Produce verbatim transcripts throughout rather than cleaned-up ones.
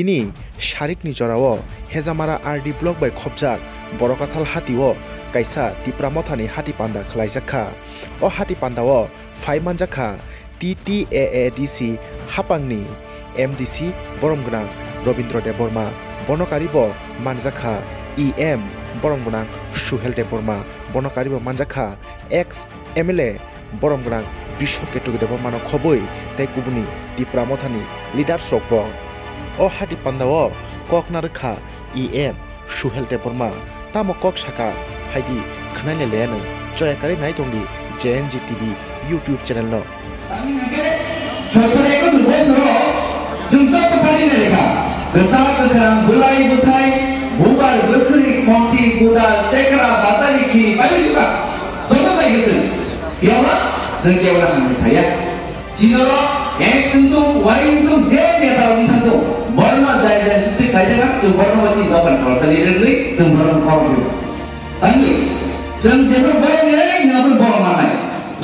Bini sarikni jorao Hejamara R D block bai khopjak Borokathal hatio kaisa Tipra Mothani hati panda khwlaijak kha. O hati pandao phai manjak kha T T A A D C haphangni M D C borom gwnang Robindra Debbarma, bono karibo manjak kha E M borom gwnang Suhel Debbarma, bono karibo manjak kha ex M L A borom gwnang Bishwa Ketu Debbarmano khobwi tei kubuni Tipra Mothani leaders rokbo. O hati pandao kok narwk kha E M Suhel Debbarma, tamo kok saka, phaidi khwnai le leyanw, choya karwi nai tongdi J N G T V YouTube channel no. Tamni hwnkhe soitor ekottor bosoro chwng joto party ni lekha, kwchak kwkhrang, bwlai bwthai, bubar bwkhwrwi, khonti, budal, chekra, batari, khini, bai bwswkha joto tai kwchwng. Phiya ba chwng kebo no hamya saya. Chini oro ek wngthung, wai wngthung, je neta wngthung, borno jai jai chukti khaijak, chwng borno bai chini dophani khoroksa leader wngwi chwng borno kok rw. Tamni chwng jephru borok ni rai, nwng aphru borok manai.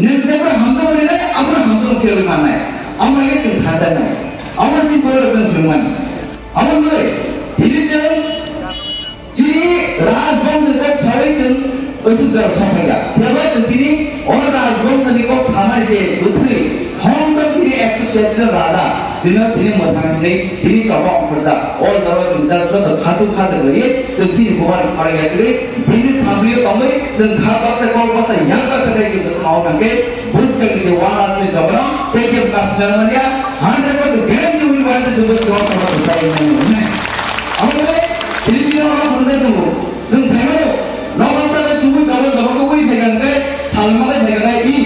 Nwng jephru hamjak bai rai, aphru hamjak bai khe manai. Amo hai chwng thanjaknai. Amo chini borok chwng phwrwngmani. Amo wngnai, tini chwng chini rajbongso kok sawi chwng oisuk jora sokphaikha. Phiya ba chwng tini o rajbongso ni kok samani je bwthwi hongdok tini ekso siyasi jon raja, chwngno tini mwthang hinwi tini choba ongkhorjak. O jorao chwng jara joto khatu khajak rwi chwng chini bubar khorang yachigwi bini samrio tongwi chwng kha baksa kok baksa yang baksa khai chwng bwskango thangkhe bwskangni je uanasni choba no tei khe bwskango manya hundred percent guarantee win win chwng bwskango thangma bwsai manya hwnwi. Abo bai tini chini oro phunukjak tongo. Chwng saimano nogo saka chubui gabon gabon khe ui phaikha hwnkhe salma lai phaikha khe i.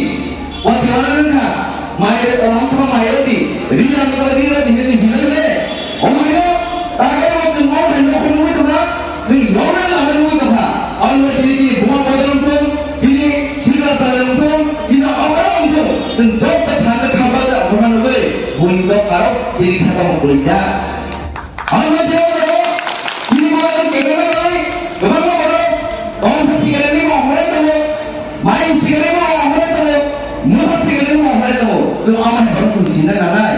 Watwi wana wngkha, mai, lamkha mai rodi, ri lamkha ri rodi hinwi chwng hinwi le. Omo hino, takhai bo chwng omo hai nokho nugwi tongkha, chwng yokna lama nugwi tongkha. Aboni bagwi tini chini buma bodol wngthung, chini sikla salai wngthung, chini okra wngthung, chwng joto thansa khamba se okhorma nugwi, buini dopharo tini kha tamo kwlaijak. Ang no jero jero, chini borok ang kebengma bai, kwbangma borok, tongsa sikalini bo ongkhorwi tongo, mai sikalini bo ongkhorwi tongo, musa sikalini bo ongkhorwi tongo. Chwng omo hai borok chwng sinai nanai.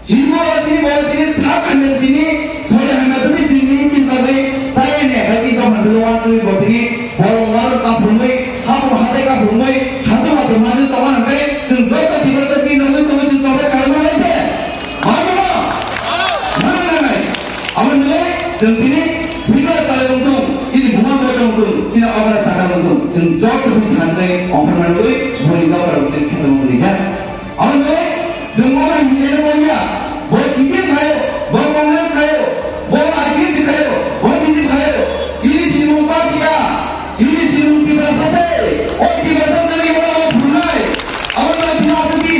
Chini borok tini borok tini sak hamya tini, soi hamya tini, tini tini chini bagwi, chaya ni akhai chini tongmani bagwi wansugwi bo tini, borok wal kaphurungwi, hapung hatai kaphurungwi, satung hatung manwi tongma hwnkhe, chwng joto Tiprasa bini nokni tongwi chwng chobai khlaima bai khe. Mano? Mano nanai. Abo nai, chwng tini sikla chali wngthung, chini buma bwtwi wngthung, chini okra sakha wngthung, chwng joto thung thanjai ongkhorma nugwi boni nokra wngthung khe tongmani kha. Abo nai, chwng bo bai hinwi manya, bo C P M khaio, bo Congress khaio, bo I P F T khaio, bo B J P khaio, chini sinimung party kha. Chini sinimung Tiprasa se, o Tiprasa tini oro phunai. Abo no tini aswk di,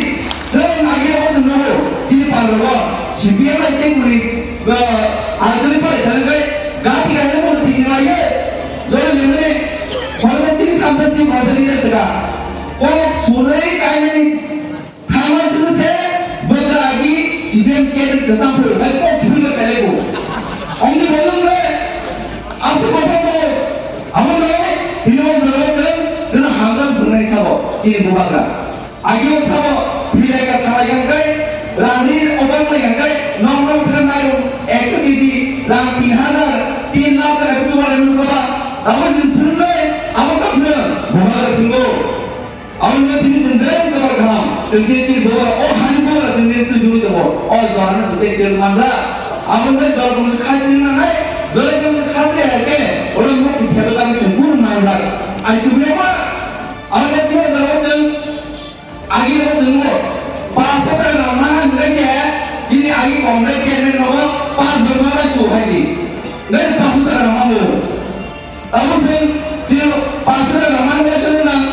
chwng agi abo chwng nogo, chini palrogo, C P M bai tei kuni, ah, ajali pare thangwi, gati kaisa mung tini lai ye, jori lemne, khoroksa tini samsa chini khoroksa ni le sega. Kok surai kainani. Thangma chwngse bwkha agi C P M chairman kwcham phuru, hai kok sibui khe belai bo. Omni bolong le, amtwi kothok tongo. Abo le, tini o jora chwng, chwng hamjak phwrwngnai sabo, chini bubagra. Agi o sabo, thwi lai ka thalai yang kai, rang ri obak lai yang kai, nok nok thang mairung, ekso kg, rang tin hajar, tin lakh taka tu wala nukaba. Abo chwng chwng le, abo ka phwrwng, bubagra phwrwngo. Aboni tini chwng belai wngkha bar kaham. Chwng chini chini bobora, o hani bobora chwng chini twi duri tongo. O jorano chwng tei twi manla. Aboni jora tong chwng khai chini nanai. Jora tong chwng khai chini hai khe, oro mukti sebe tang chwng kunu manla. Ai chwng bini ma. Aboni tini jora chwng agi ro chwng mo. Paso ta rang mana hinai che, chini agi Congress chairman rogo, pas bar mana su hai si. Ngai paso ta rang mana. Abo chwng chini paso ta rang mana chwng nang.